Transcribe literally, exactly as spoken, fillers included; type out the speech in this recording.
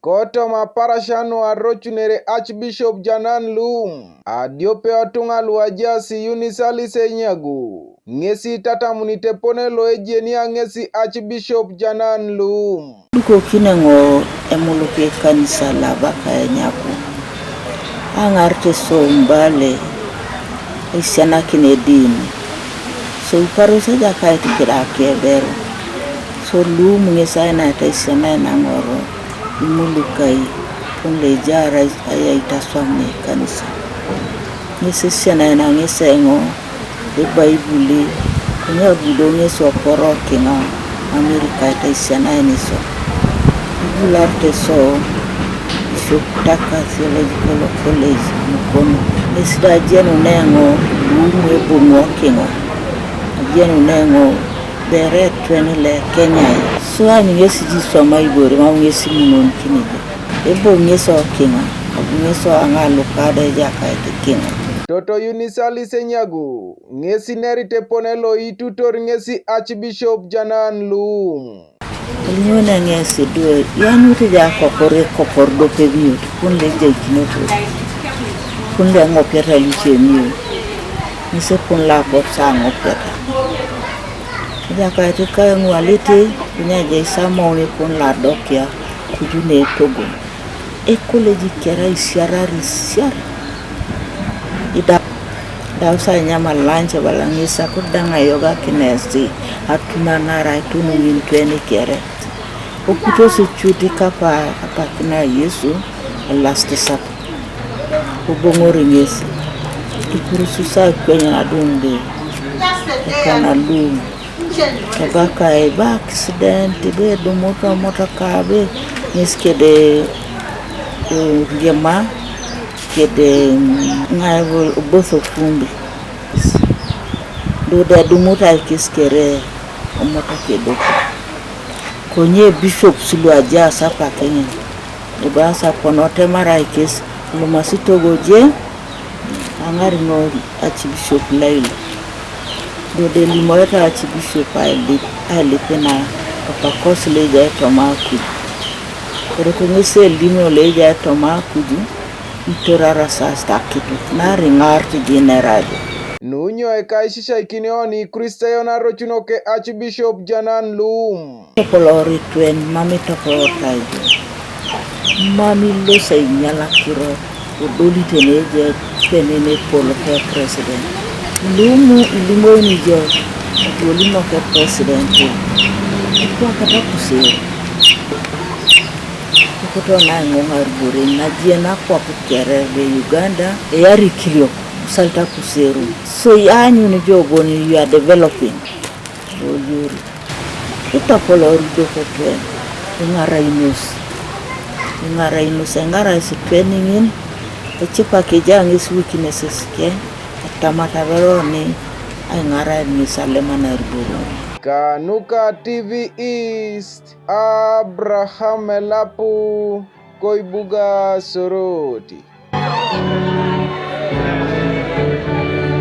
Kotoma parasia nu arocunere Archbishop Janan Lum, adiope otuŋa lu ajaas Eunice Alice Enyagu, ŋesi tatamuni tepone lo ejeni aŋesi Archbishop Janan Lum. Dukokin eoŋ emuluk ekanisa lo Abaka Enyagu, aŋarit so mbale, aisianakin edini, so iparos Ejakait keda akeberu, so Lum ŋes ainaita aisianakin aŋor imulukai, kon lo ejaar ai-, ai-, aitaswam ekanisa. Ŋes aisianakin ŋes eoŋ Ebaibuli, konye abudo ŋes oporo kiŋa Amerika aitaisianakin so. Ibularete so Bishop Tucker Theological College Mukono. Ŋes da ajenun eoŋ Lum eboŋo kiŋa. Ajenun eoŋ bere etwen lo Kenyai. So ani ŋes ji iswama ibore mam ŋes imunonikini jo. Eboŋ ŋes okiŋa, abu ŋes aŋa luka da Ejakait kiŋa. Toto Eunice Alice Enyagu, ŋes inerit epone lo itutor ŋes Archbishop Janan Lum. Elinyone ŋes idwe, ianyut ja akokor ekokor dope biyot, kun lo ejaikinoto, kun lo eŋopiata luce miyot, ŋes kun lo akwap sa aŋopiata. Ejakait ka eŋualete, konye ajai sa maun epon lo adokia, kuju ne etogon. Ekolej kere aisiarar isiar. Ida-, idau sa inyamal lunch ebala ŋes akodaŋ ayogakinesi, atunanar aitunuŋin twen kere. Okutos cut kapa apakina Yesu, last supper. Koboŋor ŋes, ipurususa kwenye nadunde, ekana Lum. Ebaka ebe accident, ebe edumut omotoka, ebe ŋes kede, eh, riema, kede, mm, ŋai bo-, both of Kumbi. Do de edumut aikes kere omotoka edoko. Konye bishops lu ajaas apak ŋin, ebaas apon otemar aikes, elomasi togoje, aŋar no Archbishop Laila. Do de elimoete Archbishop ailip, ailip na apakos lo ejai toma Akuj. Koroko ŋes elimo lo ejai toma Akuj, itorara sas takituk, nariŋar tijinerajo. Nunyo ekaisisaikinio ni Kristayon arocunoke Archbishop Janan Lum. Topoloritwen mam itopolotai jo. Mam ilosi ainyalakiro, odolite neje penen epol pe president. Ilumu, ilimoini jo, aduolimok president. Ekwakata kuseu. Ekoto naiŋoŋ arubore najien akwap kere be Uganda, eyarikiliok, salta kuseru. So ianyun jo bon you are developing. Oyuri. Itopolor idokoke, iŋarainos. Iŋarainos, eŋarais training in, ecipak ejai ŋes weaknesses ke, etamata beroni, aiŋarai ŋes alemanar boro. Kanuka T V East, Abraham Elapu, koibuga Soroti.